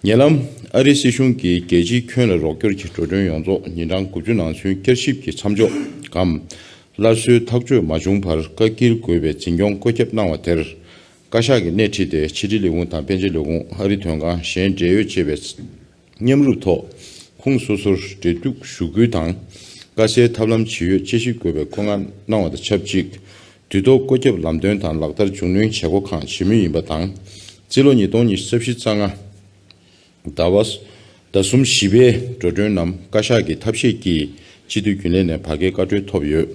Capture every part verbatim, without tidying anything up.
ཉེ་ལམ་ཨ་རིའི་སྲིད་གཞུང་གིས་རྒྱལ་སྤྱིའི་ཁྱོན་ལ་རོགས་སྐྱོར་གྱི་འགྲོ་གྲོན་ཡོངས་རྫོགས་ཉིན་གྲངས་དགུ་བཅུ་ནང་ཚུན་བསྐྱར་ཞིབ་ཀྱིས་མཚམས་འཇོག་གམ། སླར་གསོའི་ཐག་གཅོད་མ་བྱུང་བར་བཀག་སྐྱིལ་དགོས་པའི་འཛིན་སྐྱོང་བཀོད་ཁྱབ་གནང་བ་དེར། བཀའ་ཤག་གིས་སྣེ་ཁྲིད་དེ་ཕྱི་དྲིལ་ལས་ཁུངས་དང་དཔལ་འབྱོར་ལས་ཁུངས། ཨ་རིའི་དོན་ཁང་གཞན་འབྲེལ་ཡོད་བཅས་པའི་མཉམ་རུབ་ཐོག་ཁོངས་སོ་སོར་འབྲེལ་གཏུག་ཞུ་སྐུལ་དང་། དཀའ་སེལ་ཐབས་ལམ་ཇི་ཡོད་དཔྱད་ཞིབ་དགོས་པའི་བཀོད་མངགས་གནང་བ་དང་ཆབས་ཅིག་དུས་ཐོག་བཀོད་ཁྱབ་ལམ་སྟོན་དང་ལག་བསྟར་བྱུང་ནུས་བྱེད་སྒོ་ཁག་བྱེད་མུས་ཡིན་པ་དང་། རྩིས་ལོ་ཉིས་སྟོང་ཉི་ཤུ་རྩ་བཞི་རྩ་ལྔ་ཟླ་བ་ཟླ་གསུམ་བཞི་པའི་འགྲོ་གྲོན་རྣམས་བཀའ་ཤག་གི་ཐབས་ཤེས་ཀྱིས་སྤྱི་འཐུས་རྒྱུན་ལས་ནས་ཕ་གིའི་བཀའ་འཁྲོལ་ཐོབ་ཡོད།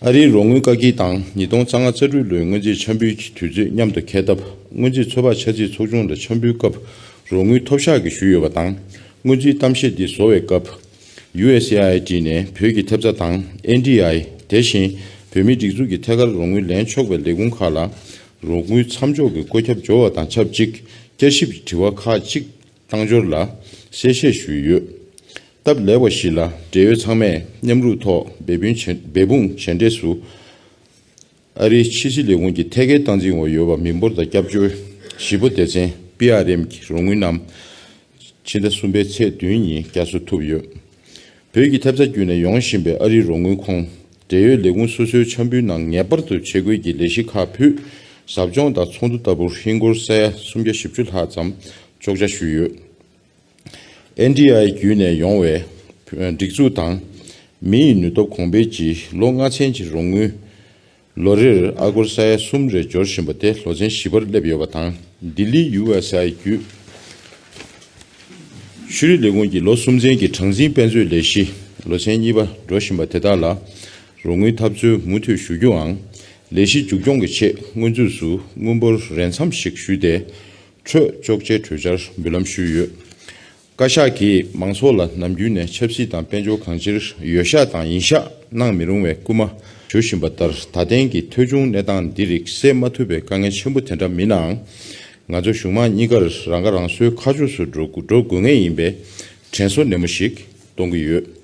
ཨ་རིའི་རོགས་དངུལ་བཀག་སྐྱིལ་དང་། ཉིས་སྟོང་རྩ་ལྔ་རྩ་དྲུག་ལོའི་སྔོན་རྩིས་འཆར་འབུལ་གྱི་དུས་ཚོད་མཉམ་དུ་འཁེལ་སྟབས། སྔོན་རྩིས་ཚོད་དཔག་འཆར་རྩིས་ཚོགས་ཆུང་ལ་འཆར་འབུལ་སྐབས་རོགས་དངུལ་ཐོབ་ཤག་གིས་ཞུས་ཡོད་པ་དང་། སྔོན་རྩིས་གཏམ་བཤད་འདི་བཟོ་བའི་སྐབས། ཡུ་ཨེས་ཨེ་ཨའི་ཌི་ནས་བོད་ཀྱི་ཐེབས་རྩ་དང་། ཨེན་ཌི་ཨའི། དེ་བཞིན་བོད་མིའི་སྒྲིག་འཛུགས་ཀྱི་ཐད་ཀར་རོགས་དངུལ་ལེན་ཆོག་པའི་ལས་ཁུངས་ཁག་ལ་རོགས་དངུལ་མཚམས་འཇོག་གི་བཀོད་ཁྱབ་འབྱོར་བ་དང་ཆབས་ཅིག་བསྐྱར་ཞིབ་ཀྱི་དྲི་བ་ཁག་ཅིག་བཏང་འབྱོར་ལ་གསལ་བཤད་ཞུས་ཡོད། སྟབས་ལེགས་པ་ཞིག་ལ་འབྲེལ་ཡོད་ཚང་མས་མཉམ་རུབ་ཐོག་འབད་འབུངས་བྱས་འབད་འབུངས་བྱས་འབྲས་སུ། ཨ་རིའི་ཕྱི་སྲིད་ལས་ཁུངས་ཀྱི་ཐད་ཀའི་སྟངས་འཛིན་འོག་ཡོད་པ་མི་འབོར་དང་སྐྱབས་བཅོལ་གཞིས་སྤོ་སྡེ་ཚན་པི་ཨར་ཨེམ་གྱི་རོགས་དངུལ་རྣམས་ཕྱི་ཟླ་གསུམ་པའི་ཚེས་བདུན་ཉིན་བསྐྱར་གསོ་ཐུབ་ཡོད། བོད་ཀྱི་ཐེབས་རྩ་བརྒྱུད་ནས་ཡོང་བཞིན་པའི་ཨ་རིའི་རོགས་དངུལ་ཁོངས། འབྲེལ་ཡོད་ལས་ཁུངས་སོ་སོའི་འཆར་འབུལ་ནང་ངེས་པར་དུ་བྱེད་དགོས་ཀྱི་ལས་གཞི་ཁག་ཕུད། ཟབ་སྦྱོང་དང་ཚོགས་འདུ་ལྟ་བུར་ཧིན་སྒོར་ས་ཡ་སུམ་བརྒྱ་བཞི་བཅུ་ལྷག་ཙམ་གཅོག་ཆ་ཞུས་ཡོད། ཨེན་ཌི་ཨའི་བརྒྱུད་ནས་ཡོང་བའི་སྒྲིག་འཛུགས་དང་མི་ཡི་ནུས་སྟོབས་གོང་འཕེལ་གྱི་ལོ་ལྔ་ཚན་གྱི་རོགས་དངུལ། ལོ་རེར་ཨ་སྒོར་ས་ཡ་གསུམ་རེ་འབྱོར་བཞིན་པ་དེ་ལོ་ཚན་བཞི་པར་སླེབས་ཡོད་པ་དང་། ལྡི་ལི་ཡུ་ཨེས་ཨའི་བརྒྱུད་ཕྱི་རོལ་ལས་ཁུངས་ཀྱི་ལོ་གསུམ་ཚན་གྱི་གྲངས་འཛིན་དཔེ་མཛོད་ལས་གཞི་ལོ་ཚན་གཉིས་པ་འགྲོ་བཞིན་པ་དེ་དག་ལ་རོགས་དངུལ་ཐབས་འཚོལ་མུ་མཐུད་ཞུ་རྒྱུའམ། ལས་གཞི་མཇུག་སྐྱོང་གི་ཆེད་སྔོན་ཚུད་སུ་དངུལ་འབོར་རན་འཚམ་ཞིག་ཞུས་ཏེ། འཕྲོད་གཅོག་ཆེད་གྲོས་འཆར་འབུལ་ལམ་ཞུས་ཡོད། བཀའ་ཤག་གིས་མང་ཚོགས་ལ་ནམ་རྒྱུན་ནས་ཆབ་སྲིད་དང་དཔལ་འབྱོར་གང་ཅིར་འོས་ཤག་དང་ཡིན་ཤག་གནང་མི་རུང་བའི་སྐུལ་མ་ཞུ་བཞིན་པ་ལྟར། ད་ཐེངས་ཀྱི་ཐོལ་བྱུང་གནས་སྟངས་འདི་རིགས་སེལ་མ་ཐུབ་པའི་དཀའ་ངལ་ཆེན་པོ་དེ་འདྲ་མིན་ནའང་། ང་ཚོ་གཞུང་མང་གཉིས་ཀར་རང་ཁ་རང་གསོའི་ཁ་ཕྱོགས་སུ་འགྲོ་དགོས་འགྲོ་དགོས་ངེས་ཡིན་པའི་དྲན་གསོ་ནན་མོ་ཞིག་གཏོང་གི་ཡོད།